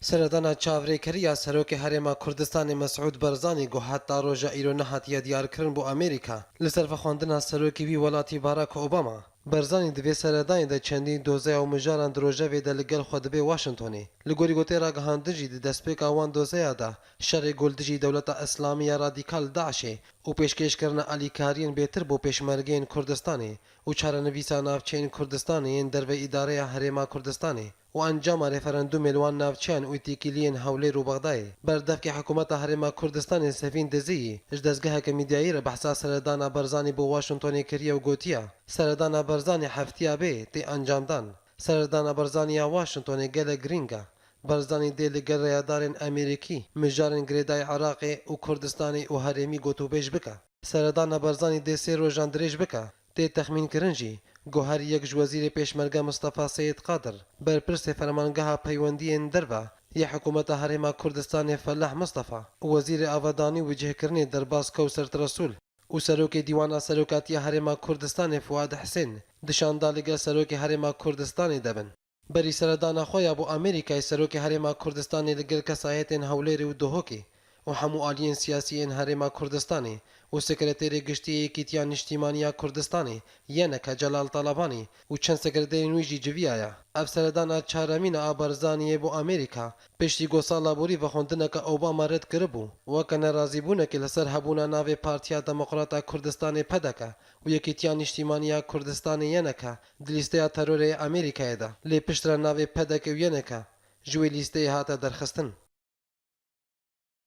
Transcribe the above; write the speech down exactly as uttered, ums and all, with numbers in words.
Seredana çavrêkerî ya Serokê Herêma Kurdistanê Mesûd Barzanî ku heta roja îro nehatiye diyarkirin bo Amerîka, li ser vexwendina serokê wî welatî Barack Obama. Barzanî di vê seredanê de çendîn dozeya û mijaran di rojevê de li gel xwe dibe Washingtonê. Li gorî ku tê ragihandin jî di destpêka wan dozeya de şerê ku li dijî dewleta Îslamî ya radîkal DAIŞê û pêşkêşkirina alîkariyên bêtir bo pêşmergeyên Kurdistanê û çarenivîsa navçeyên Kurdistanê yên derve îdareya Herêma Kurdistanê û encama referendûmê li wan navçeyan û têkiliyên Hewlêr û Bexdayê. Berdevkê hikûmeta Herêma Kurdistanê Sevîn Diziyî ji dezgeheke medyayî re behsa seredana Barzanî bo Washingtonê kiriye û gotiye, seredana Barzanî heftiya bê tê encamdan. Seredana Barzanî ya Washingtonê gelek girîng e. Barzanî dê li gel rêyadarên Amerîkî, mijarên girêdayî Iraqê û Kurdistanê û herêmî gotûbêj bike. Seredana Barzanî dê sê rojan dirêj bike. Tê texmînkirin jî ku her yek ji Wezîrê Pêşmerge Mistefa Seyîd Qadir, berpirsê Fermangeha Peywendiyên Derve yê Hikûmeta Herêma Kurdistanê Felah Mistefa, Wezîrê Avadanî û Bicihkirinê Derbas Kewser Resûl û Serokê Dîwana Serokatiya Herêma Kurdistanê Fuad Hisên di şanda li gel Serokê Herêma Kurdistanê de bin. Berî seredana xwe ya bo Amerîkayê Serokê Herêma Kurdistanê li gel kesayetên Hewlêrê û Duhokê û hemû aliyên siyasî yên Herêma Kurdistanê û Sekreterê Giştî yê Yekîtiya Niştîmanî ya Kurdistanê, Y N K, Celal Talabanî û çend sekreterên wî jî civiyaye. Ev seredana çaremîn a Barzaniyê bo Amerîka, piştî ku sala borî vexwendineke Obama red kiribû, weke nerazîbûnekê li ser hebûna navê Partiya Demokrat a Kurdistanê, P D K, û Yekîtiya Niştîmanî ya Kurdistanê, Y N K, di lîsteya terorê yê Amerîkayê de. Lê piştre navê P D K û Y N K ji wê lîsteyê hate derxistin.